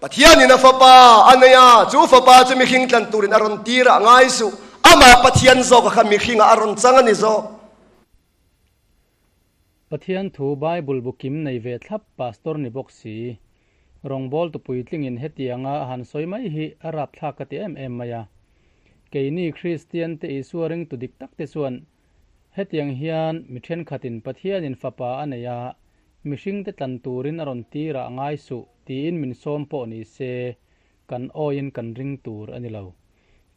Pathianin a Fapa a nei a, chu Fapa chu mihring tlan turin a rawn tir a, ngai suh, amah Pathian zawka kha mihringah a rawn chang a ni zawk. Pathian thu Bible bu kim nei ve thlap Pastor ni bawk si. Rawngbawltu puitlingin hetianga a han sawi mai hi a rapthlak ka ti em em mai a. Keini Kristian te Isua ringtu dik tak te chuan hetiang hian mi thenkhatin Pathianin Fapa a nei a, mihringte tlan turin a rawn tir ah ngai suh tiin min sawm pawh ni se kan awiin kan ring tur a ni lo.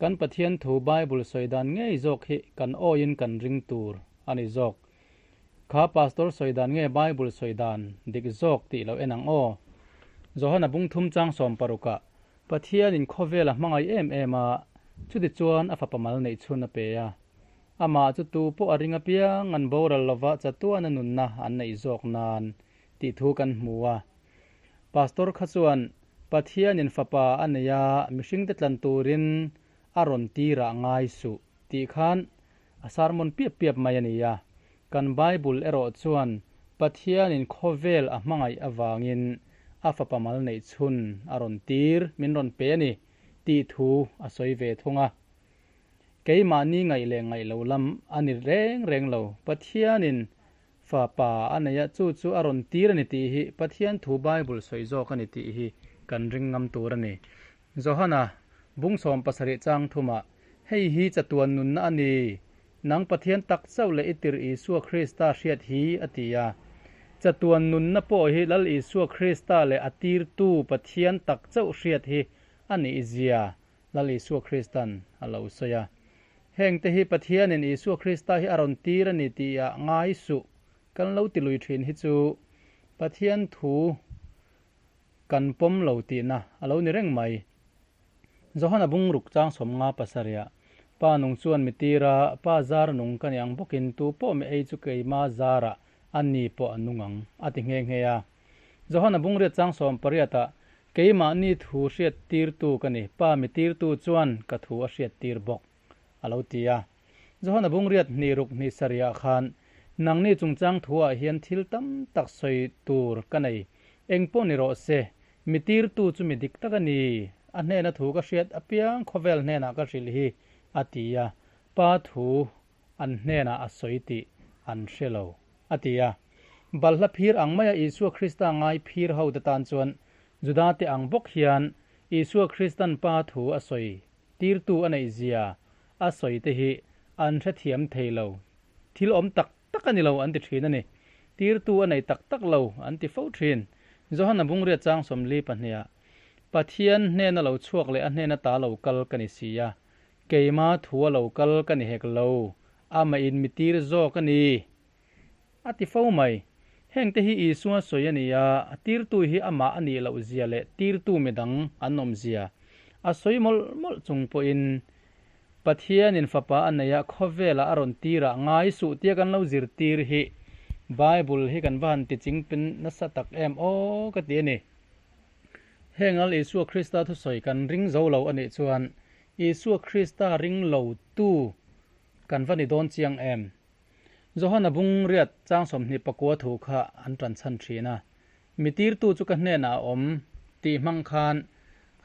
Kan Pathian thu Bible sawi dan ngei zawk hi kan awiin kan ring tur a ni zawk. Kha Pastor sawi dan nge Bible sawi dan dik zawk tih lo en ang aw. Johana bung thum chang 60 ah Pathianin khawvel a hmangaih em em a, chutichuan a fapa mal neih chhun a pe a. Amah chu tu pawh a ring apiang an boral lova chatuana nunna an neih zawk nan tih thu kan hmu a. Pastor kha chuan Pathianin fapa a nei a, mihringte tlan turin a rawn tirah ngai suh tih khan a sermon piap piap mai a ni a. Kan Bible erawh chuan Pathianin khawvel a hmangaih avangin a fapa mal neih chhun a rawn tir min rawn pe a ni tih thu a sawi ve thung a. Keimahni ngaih leh ngaih lo lam a ni reng reng lo. Pathianin fapa a nei a, chu chu a rawn tir a ni tih hi Pathian thu Bible sawi zawk a ni tih hi kan ring ngam tur a ni. Johana bung 70 chang thumah, Hei hi chatuan nunna a ni, nang Pathian tak chauh leh i tirh Isua Krista hriat hi, a ti a. Chatuan nunna pawh hi Lal Isua Krista leh a tirtu Pathian tak chauh hriat hi a nih zia Lal Isua Kristan a lo sawi a. Heng te hi Pathianin Isua Krista hi a rawn tir a ni tih ah ngai suh kan lo ti lui thin hi chu Pathian thu kan pawm lo tihna a lo ni reng mai. Johana bungruk chang 57 ah, Pa nung chuan mi tir a, Pa zar nung ka ni ang bawkin tu pawh mi ei chu keima zarah a ni pawh a nung ang, a ti nghe nghe a. Johana bungriat chang 18 ah, Keimahni thu hriat tirtu ka ni, Pa mi tirtu chuan ka thu a hriat tir bawk, a lo ti a. Johana bungriat hnih ruk hnih sarih ah khan, Nangni chungchang thu ah hian thil tam tak sawi tur ka nei, eng pawh ni rawh se, mi tirtu chu mi dik tak a ni, a hnena thu ka hriat apiang khawvel hnenah ka hrilh hi, a ti a, Pa thu an hnenah a sawi tih an hre lo, a ti a. Balhla phir ang maia Isua Krista ngai phir ho te tan chuan Juda te ang bawk hian Isua Kristan Pa thu a sawi tirtu a neih zia a sawi te hi an hrethiam thei lo. Thil awm tak tak a ni lo an ti thin a ni. Tirtu a nei tak tak lo an ti fo thin. Johana bungriat chang 42 ah, Pathian hnena lo chhuak leh a hnena ta lo kal ka ni si a, keima thu a lo kal ka ni hek lo, amah in mi tir zawk a ni. A ti fo mai. Heng te hi Isua sawi a ni a, a tirtu hi amah a nih loh zia leh tirtu midang an awm zia a sawi mawlh mawlh chung pawhin Pathianin fapa a nei a, khawvelah a rawn tirah ngai suh tia kan lo zirtir hi Bible hi kan va han ti ching pen nasa tak em aw ka ti a ni. Heng al Isua Krista thusawi kan ring zo lo a nih chuan Isua Krista ring lo tu kan va ni dawn chiang em. Johana bung riat chang 29 thu kha an tan chhan thin a. Mi tirtu chu ka hnenah a awm tih hmang khan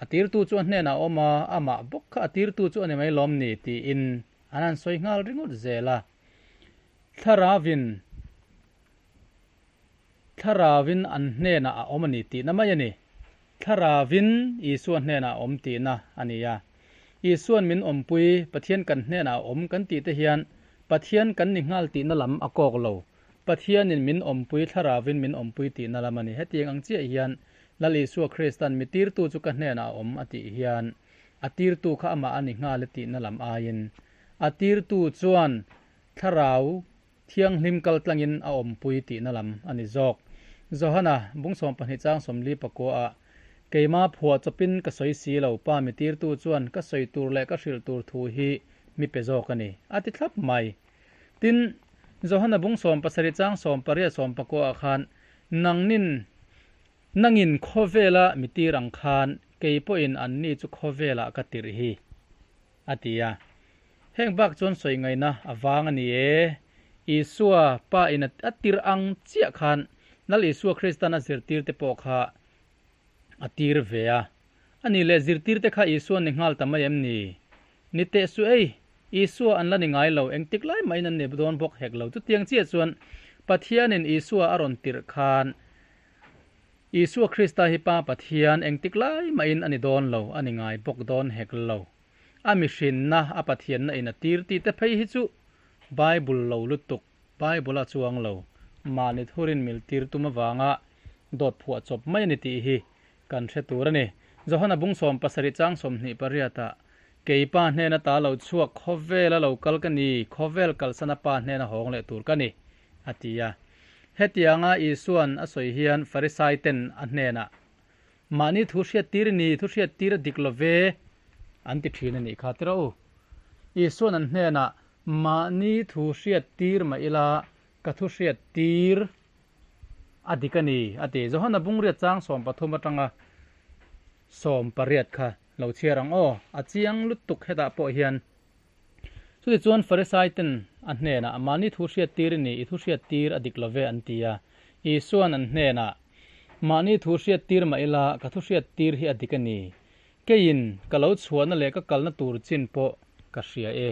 a tirtu chu a hnenah a awm a, amah bawk kha a tirtu chu a ni mai lawm ni tiin an han sawi nghal ringawt zel a. Thlaravin Thlaravin an hnenah a awm a ni tihna mai a ni. Thlaravin Isua hnenah a awm tihna a ni a. Isuan min awmpui Pathian kan hnenah a awm kan tih te hian Pathian kan ni nghal tihna lam a kawk lo. Pathianin min awmpui Thlaravin min awmpui tihna lam a ni. Hetiang ang chiah hian Lal Isua Kristan mi tirtu chu ka hnenah a awm a tih hian a tirtu kha amah a ni nghal e tihna lam aiin a tirtu chuan Thlarau Thianghlim kal tlangin a awmpui tihna lam a ni zawk. Johana, bung 12 chang 49 ah, Keima phuah chawpin ka sawi si lo, Pa mi tirtu chuan ka sawi tur leh ka hrilh tur thu hi mi pe zawk a ni, a ti thlap mai. Tin, Johana bung 70 chang 80 90 ah khan, Nangnin, nangin khawvela mi tir ang khan, kei pawhin anni chu khawvelah ka tirh hi, a ti a. Heng bak chuan sawi ngaihna a vang a ni e. Isua Pa in a tir ang chiah khan Lal Isua Kristan a zirtir te pawh kha A tir ve a. A nih leh zirtirte kha Isua ni nghal ta mai em ni? Ni teh suh ei, Isua an la ni ngai lo, engtik lai mahin an ni dawn bawk hek lo. Chutiang chiah chuan Pathianin Isua a rawn tirh khan Isua Krista hi Pa Pathian engtik lai mahin a ni dawn lo, a ni ngai bawk dawn hek lo. A mihrinna, a Pathianna in a tir tih te phei hi chu Bible lo lutuk. Bible a chuang lo, mahni thurin mil tir tum avanga dawt phuah chawp mai a ni tih hi kan hre tur a ni. Johana bung 17 chang 28 ah, Kei pa hnena ta lo chhuak khawvela lo kal ka ni, khawvel kalsana pa hnena hawng leh tur ka ni, a ti a. Hetianga Isuan a sawi hian Farisai ten a hnenah, Mahni thu hriat tir i ni, thu hriat tir a dik lo ve, an ti thin a nih kha tiraw u. Isuan an hnenah, Mahni thu hriat tir mah ila, ka thu hriat tir a dik a ni, a ti. Johana bungriat chang 13 atanga 18 kha lo chhiar ang aw, a chiang lutuk hetah pawh hian. Chutichuan Farisai ten a hnenah, Mahni thu hriat tir i ni, i thu hriat tir a dik lo ve, an ti a. Isuan an hnenah, Mahni thu hriat tir mah ila, ka thu hriat tir hi a dik a ni. Keiin ka lo chhuahna leh ka kalna tur chin pawh ka hria e.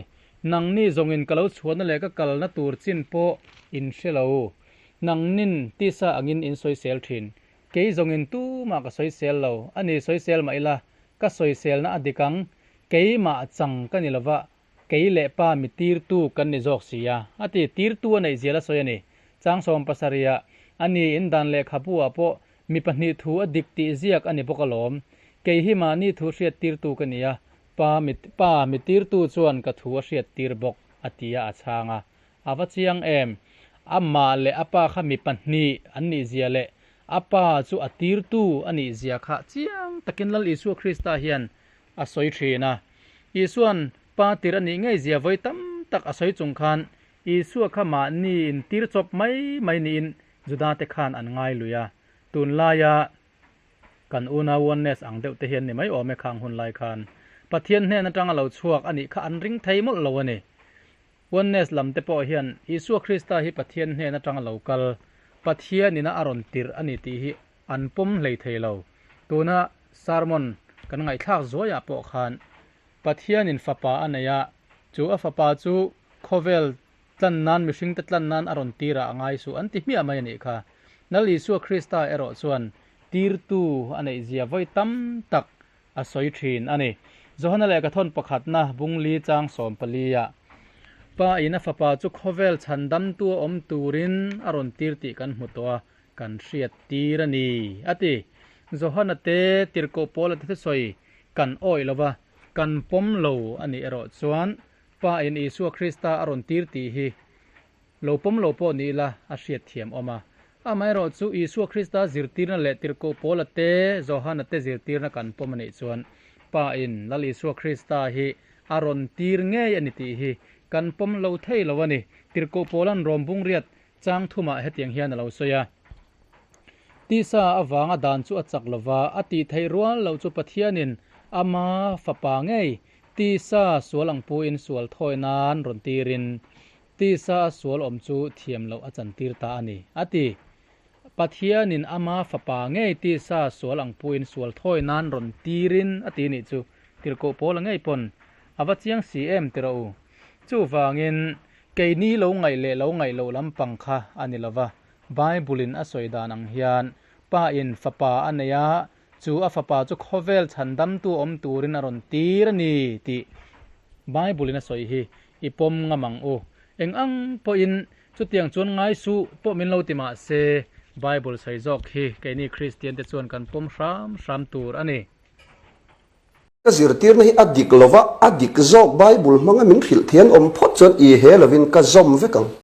Nangni zawngin ka lo chhuahna leh ka kalna tur chin pawh in hre lo. Nangnin tisa angin in sawisel thin. Kei zawngin tumah ka sawisel lo. A ni sawisel mah ila, ka sawiselna a dik ang. Keimah chang ka ni lova, kei leh pa mi tirtu kan ni zawk si a, a ti. Tirtu a neih zial a sawi a ni. Chang 70 ah a ni in dan lehkhabu ah pawh mi pahnih thu a dik tih ziak a ni bawk alawm. Kei hi mahni thu hriat tirtu ka ni a, pa mi pa mi tirtu chuan ka thu a hriat tir bawk, a ti a, a chhang a. A va chiang em? Amah leh a pa kha mi pahnih an nih zia leh a pa chu a tirtu a nih zia kha chiang takin Lal Isua Krista hian a sawi thin a. Isua'n Pa tir a nih ngei zia vawi tam tak a sawi chung khan Isua kha mahni in tir chawp mai mai niin Juda te khan an ngai lui a. Tunlaia kan unau Oneness ang deuh te hian ni mai awm e khang hun lai khan Pathian hnen atanga lo chhuak a nih kha an ring thei mawlh lo a ni. Oneness lam te pawh hian Isua Krista hi Pathian hnen atanga lo kal, Pathian ina a rawn tirh a ni tih hi an pawm hlei thei lo. Tuna sermon kan ngaihthlak zuaiah pawh khan Pathianin fapa a nei a, chu a fapa chu khawvel tlan nan mihringte tlan nan a rawn tir ah a ngai suh an ti hmiah mai a nih kha. Lal Isua Krista erawh chuan tirtu a neih zia vawi tam tak a sawi thin a ni. Johana lehkhathawn pakhatna bungli chang 14 ah Pa in a fapa chu khawvel chhandamtu a awm turin a rawn tir tih kan hmu tawh a, Kan hriat tir a ni, a ti. Johana te tirhkoh Paula te thusawi kan awih lo va, kan pawm lo a nih erawh chuan Pa in Isua Krista a rawn tir tih hi lo pawm lo pawh ni ila a hriat thiam awm a. Amaherawh chu Isua Krista zirtirna leh tirhkoh Paula te Johana te zirtirna kan pawm a nih chuan Pa in Lal Isua Krista hi a rawn tir ngei a ni tih hi kan pawm lo thei lo a ni. Tirhkoh Paula'n Rom bungriat Chang thumah hetiang hian a lo sawi a, Tisa avanga dan chu a chak lo va, a tih theih rual loh chu Pathianin ama fapa ngei tisa sual ang puin sual thawi nan rawn tirin tisa a sual awm chu thiam loh a chantir ta a ni, a ti. Pathianin ama fapa ngei tisa sual ang puin sual thawi nan rawn tirin a ti nih chu tirhkoh Paula ngei pawn a va chiang si em tiraw u. Chuvangin Keini lo ngaih leh lo ngaih loh lampang kha a ni lo va, Bible-in a sawi dan ang hian Pa in fapa a nei a, chu a fapa chu khawvel chhandamtu awm turin a rawn tir a ni tih Bible-in a sawi hi i pawm ngam ang u. Eng ang pawhin chutiang chuan ngai suh pawh min lo ti mah se, Bible sawi zawk hi keini Kristiante chuan kan pawm hram hram tur a ni. Ka zirtirna hi a dik lova, a dik zawk Bible hmanga min hrilh thian awm phawt chuan i he lovin ka zawm vek ang.